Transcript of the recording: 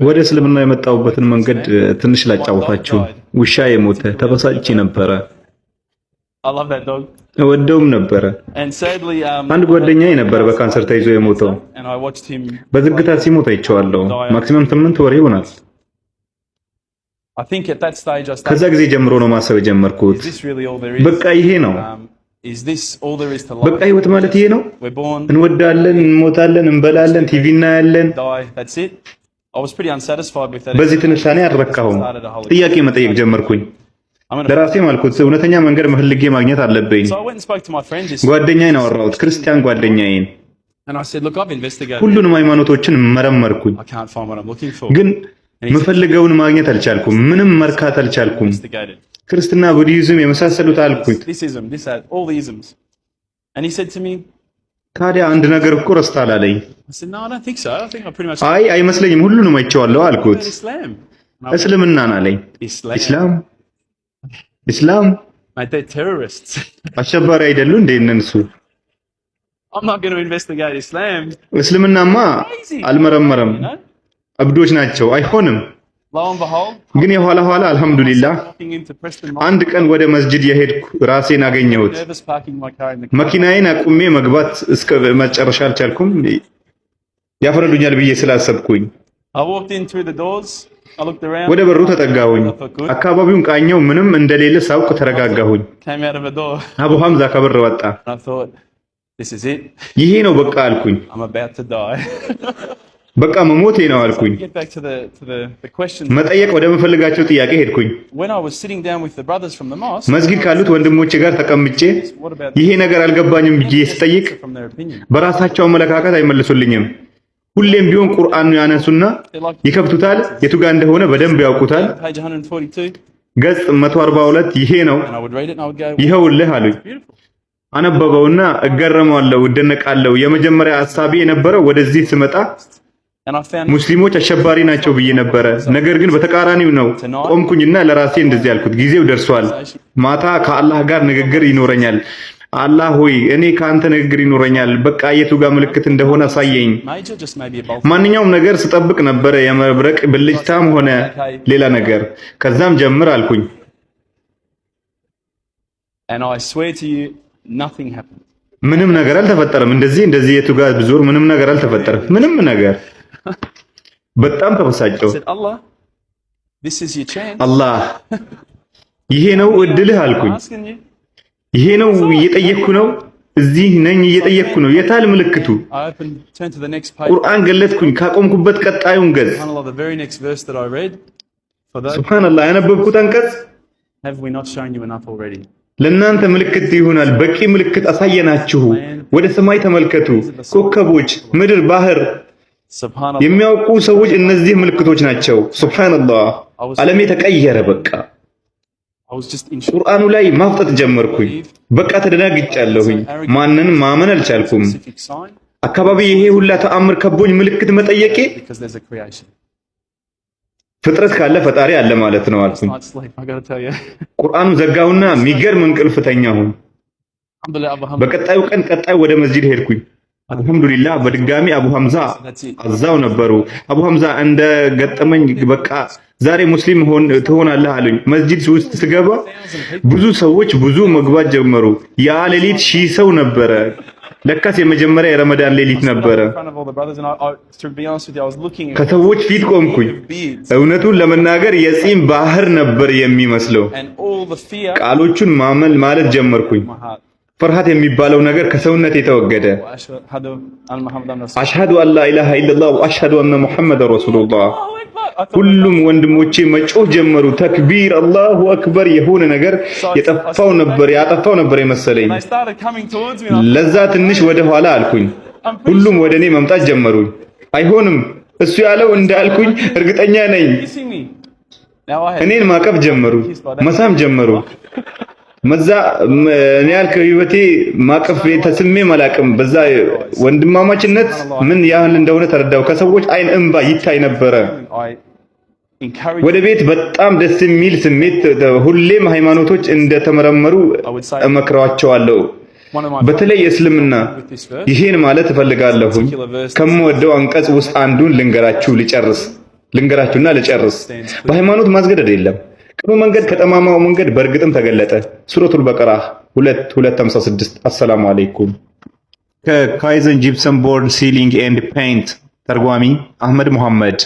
ወደ እስልምና የመጣሁበትን መንገድ ትንሽ ላጫውታችሁ። ውሻዬ ሞተ፣ ተበሳጭቼ ነበረ፣ እወደውም ነበረ። አንድ ጓደኛዬ ነበር በካንሰር ተይዞ የሞተው። በዝግታ ሲሞት አይቼዋለሁ። Maximum 8 ወር ይሆናል። ከዛ ጊዜ ጀምሮ ነው ማሰብ የጀመርኩት። በቃ ይሄ ነው፣ በቃ ህይወት ማለት ይሄ ነው። እንወዳለን፣ እንሞታለን፣ እንበላለን፣ ቲቪ እናያለን። በዚህ ትንታኔ አልረካሁም። ጥያቄ መጠየቅ ጀመርኩኝ። ለራሴም አልኩት እውነተኛ መንገድ ፈልጌ ማግኘት አለብኝ። ጓደኛዬን አወራሁት፣ ክርስቲያን ጓደኛዬን። ሁሉንም ሃይማኖቶችን መረመርኩኝ፣ ግን ምፈልገውን ማግኘት አልቻልኩም። ምንም መርካት አልቻልኩም። ክርስትና፣ ቡዲዝም የመሳሰሉት አልኩኝ። ታዲያ አንድ ነገር እኮ ረስተሃል አለኝ። አይ አይመስለኝም፣ ሁሉንም አይቼዋለሁ አልኩት። እስልምናን አለኝ። ኢስላም ኢስላም አሸባሪ አይደሉ እንዴ እነሱ? እስልምናማ አልመረመረም፣ እብዶች ናቸው። አይሆንም። ግን የኋላ ኋላ አልሐምዱሊላህ አንድ ቀን ወደ መስጂድ የሄድኩ ራሴን አገኘሁት። መኪናዬን አቁሜ መግባት እስከ መጨረሻ አልቻልኩም፣ ያፈረዱኛል ብዬ ስላሰብኩኝ ወደ በሩ ተጠጋሁኝ። አካባቢውን ቃኘው። ምንም እንደሌለ ሳውቅ ተረጋጋሁኝ። አቡ ሐምዛ ከበር ወጣ። ይሄ ነው በቃ አልኩኝ። በቃ መሞቴ ነው አልኩኝ። መጠየቅ ወደምፈልጋቸው ጥያቄ ሄድኩኝ። መስጊድ ካሉት ወንድሞቼ ጋር ተቀምጬ ይሄ ነገር አልገባኝም ብዬ ስጠይቅ በራሳቸው አመለካከት አይመልሱልኝም። ሁሌም ቢሆን ቁርአኑ ያነሱና ይከፍቱታል። የቱ ጋር እንደሆነ በደንብ ያውቁታል። ገጽ 142 ይሄ ነው ይኸውልህ አሉኝ። አነበበውና እገረማለሁ፣ እደነቃለሁ። የመጀመሪያ ሀሳቤ የነበረው ወደዚህ ስመጣ ሙስሊሞች አሸባሪ ናቸው ብዬ ነበረ። ነገር ግን በተቃራኒው ነው። ቆምኩኝና ለራሴ እንደዚህ ያልኩት፣ ጊዜው ደርሷል። ማታ ከአላህ ጋር ንግግር ይኖረኛል። አላህ ሆይ፣ እኔ ከአንተ ንግግር ይኖረኛል። በቃ የቱ ጋር ምልክት እንደሆነ አሳየኝ። ማንኛውም ነገር ስጠብቅ ነበረ፣ የመብረቅ ብልጭታም ሆነ ሌላ ነገር። ከዛም ጀምር አልኩኝ። And I swear to you, nothing happened. ምንም ነገር አልተፈጠረም። እንደዚህ እንደዚህ የቱ ጋር ብዞር ምንም ነገር አልተፈጠረም። ምንም ነገር። በጣም I ተበሳጨሁ። said, "Allah, this is your chance." አላህ፣ ይሄ ነው እድልህ አልኩኝ። I'm asking you. ይሄ ነው፣ እየጠየቅኩ ነው። እዚህ ነኝ፣ እየጠየቅኩ ነው። የታል ምልክቱ? I opened, turned to the next page. ቁርአን ገለጥኩኝ። ካቆምኩበት ቀጣዩን ገጽ። سبحان الله, the very next verse that I read, "For those ሱብሃንአላህ፣ ያነበብኩት አንቀጽ have we not shown you enough already?" ለእናንተ ምልክት ይሆናል። በቂ ምልክት አሳየናችሁ። ወደ ሰማይ ተመልከቱ፣ ኮከቦች፣ ምድር፣ ባህር። سبحان الله. የሚያውቁ ሰዎች እነዚህ ምልክቶች ናቸው። ሱብሃንአላህ፣ ዓለሜ ተቀየረ። በቃ I was just in shock. ቁርአኑ ላይ ማፍጠጥ ጀመርኩኝ። በቃ ተደናግጫለሁኝ። ማንንም ማመን አልቻልኩም። Specific sign አካባቢ ይሄ ሁላ ተአምር ከቦኝ ምልክት መጠየቄ because there's a creation. ፍጥረት ካለ ፈጣሪ አለ ማለት ነው አልኩኝ። Night's sleep, I got to tell you. ቁርአኑ ዘጋሁና የሚገርም እንቅልፍ ተኛሁኝ። الحمد لله, Abu Hamza. በቀጣዩ ቀን ቀጣዩ ወደ መስጂድ ሄድኩኝ። አልሐምዱሊላህ፣ በድጋሚ አቡ ሐምዛ That's it. እዛው ነበሩ። አቡ ሐምዛ እንደ ገጠመኝ በቃ ዛሬ ሙስሊም ትሆናለህ አሉኝ። መስጂድ ውስጥ ስገባ ብዙ ሰዎች ብዙ መግባት ጀመሩ። ያ ሌሊት 1000 ሰው ነበረ። ለካስ የመጀመሪያ የረመዳን ሌሊት ነበረ። In front of all the brothers, and I, to be honest with you, I was looking at ከሰዎች ፊት ቆምኩኝ። beards እውነቱን ለመናገር የጺም ባህር ነበር የሚመስለው። and all the fear ቃሎቹን ማመን ማለት ጀመርኩኝ። in my heart. ፍርሃት የሚባለው ነገር ከሰውነት የተወገደ። أشهد أن محمدا رسول أشهد أن لا إله إلا الله وأشهد أن محمدا رسول الله። الله أكبر. I thought ሁሉም ወንድሞቼ መጮህ ጀመሩ። ተክቢር፣ አላሁ አክበር። የሆነ ነገር የጠፋው ነበር ያጠፋው ነበር የመሰለኝ። they started coming towards me. And I ለዛ ትንሽ ወደ ኋላ አልኩኝ። ሁሉም ወደ እኔ መምጣት ጀመሩ። አይሆንም፣ እሱ ያለው እንዳልኩኝ እርግጠኛ ነኝ። kissing me. Now I had እኔን ማቀፍ ጀመሩ፣ መሳም ጀመሩ። መዛ እኔ ያልከ ህይወቴ ማቀፍ ተስሜ መላቅም በዛ ወንድማማችነት ምን ያህል እንደሆነ ተረዳው። ከሰዎች አይን እንባ ይታይ ነበረ። I encourage ወደ ቤት በጣም ደስ የሚል ስሜት። ሁሌም ሃይማኖቶች እንደተመረመሩ እመክራቸዋለሁ። በተለይ እስልምና ይሄን ማለት እፈልጋለሁኝ። ከምወደው አንቀጽ ውስጥ አንዱን ልንገራችሁ ልጨርስ ልንገራችሁና ልጨርስ። በሃይማኖት ማስገደድ የለም። ቅኑ መንገድ ከጠማማው መንገድ በእርግጥም ተገለጠ። ሱረቱል በቀራ 2 256። አሰላሙ አለይኩም። ከካይዘን Gypsum Board Ceiling and Paint፣ ተርጓሚ አህመድ ሙሐመድ።